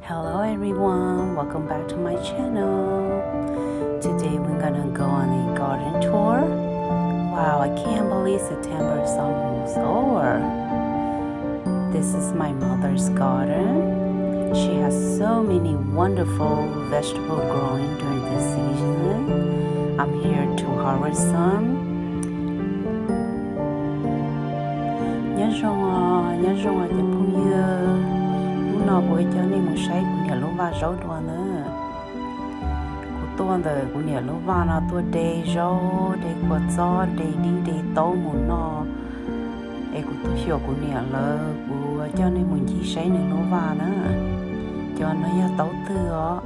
Hello everyone, welcome back to my channel. Today we're gonna go on a garden tour. Wow, I can't believe September is almost over. This is my mother's garden. She has so many wonderful vegetable growing during this season. I'm here to harvest some. Nyob zoo, nyob zoo cov phooj ywg, hnub no kuv coj nej mus saib kuv niam lub vaj zaub dua na. Kuv tuaj ntawm kuv niam lub vaj no tuaj de zaub, de kua txob, de dib, de taub mus noj, es kuv tuaj xyuas kuv niam lawv, kuv coj nej mus ncig saib nws lub vaj na. Cov no yog taub twg os,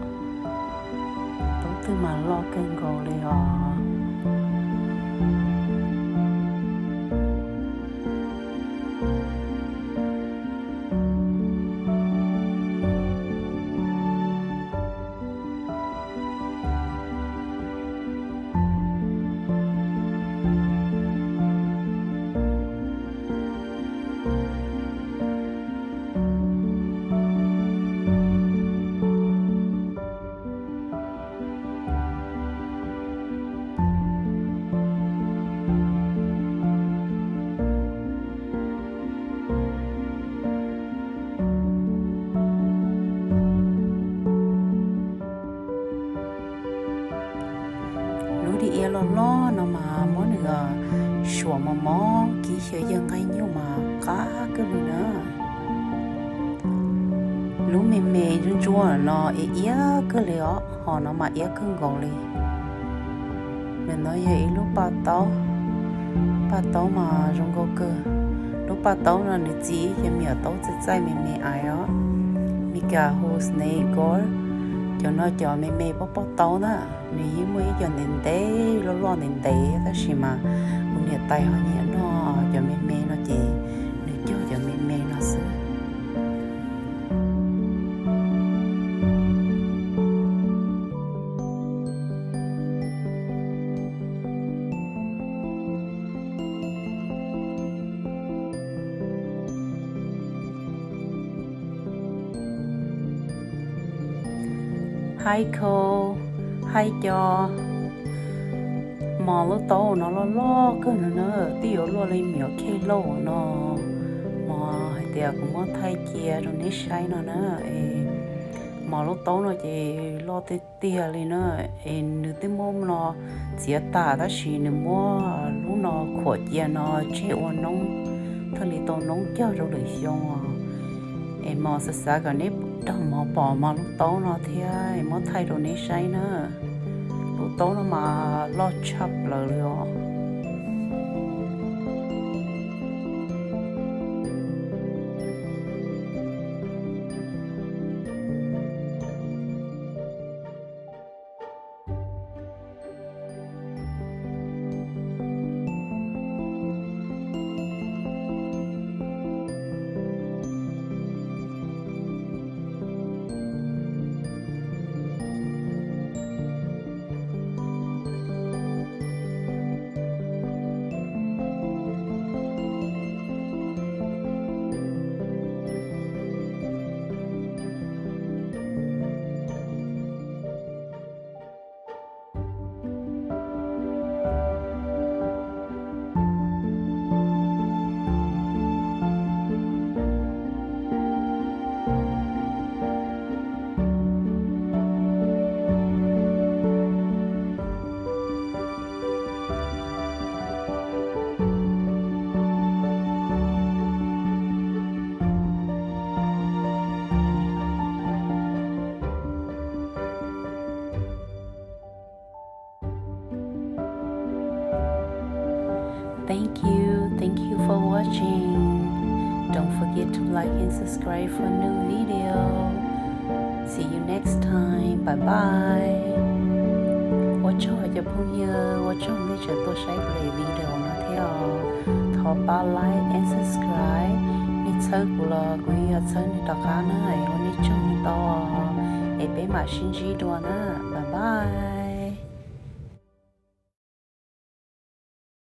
taub twg mas loj kawg nkaus li os. Lub dib iab loj loj no mas muab nws suam mos mos kib xyaw yawg nqaij nyuj mas qab kawg li na. Lub me me ntsuab ntsuab no iab kawg li os, ho no mas iab kawg nkaus li. Nws no yog ib lub paj taub, paj taub mas zoo nkauj kawg. Lub paj taub no nws txi ib co me nyuam taub txaij txaij me me ais os, Micah Hood Snake Gourd. Cov no cov me me pob pob taub na, nws yeej muaj ib co ntev ntev loj loj ntev ntev tab sis mas kuv niam tais ho nyiam noj cov me me no ces nws cog cov me me no xwb. Haib khau, haib co. Mos lub taub no loj loj kawg no na, twb yuav luaj li me nyuam khej lauj no. Mos hais tias kuv muab thaij cia rau neb saib no na. Mos lub taub no ces loj tiag tiag li na, es nws twb muab no txiav tas tab sis nws muab lub no khuam cia no tseg ua noob, thiaj li tau noob cog rau lwm xyoo. Es mos xav xav kom neb raug mov pom mos lub taub no thiab es muab thaij rau neb saib na. Lub taub no mas loj tshaj plaws li os. Thank you, thank you for watching. Don't forget to like and subscribe for new video. See you next time. Bye bye. Ua tsaug cov phooj ywg, ua tsaug nej tseem tuaj saib kuv daim video no thiab os. Thov pab like and subscribe. Nej txhawb kuv los kuv yuav txhawb nej rov qab na, es ua nej tsaug ntau, es peb mam sib ntsib dua na. Bye bye.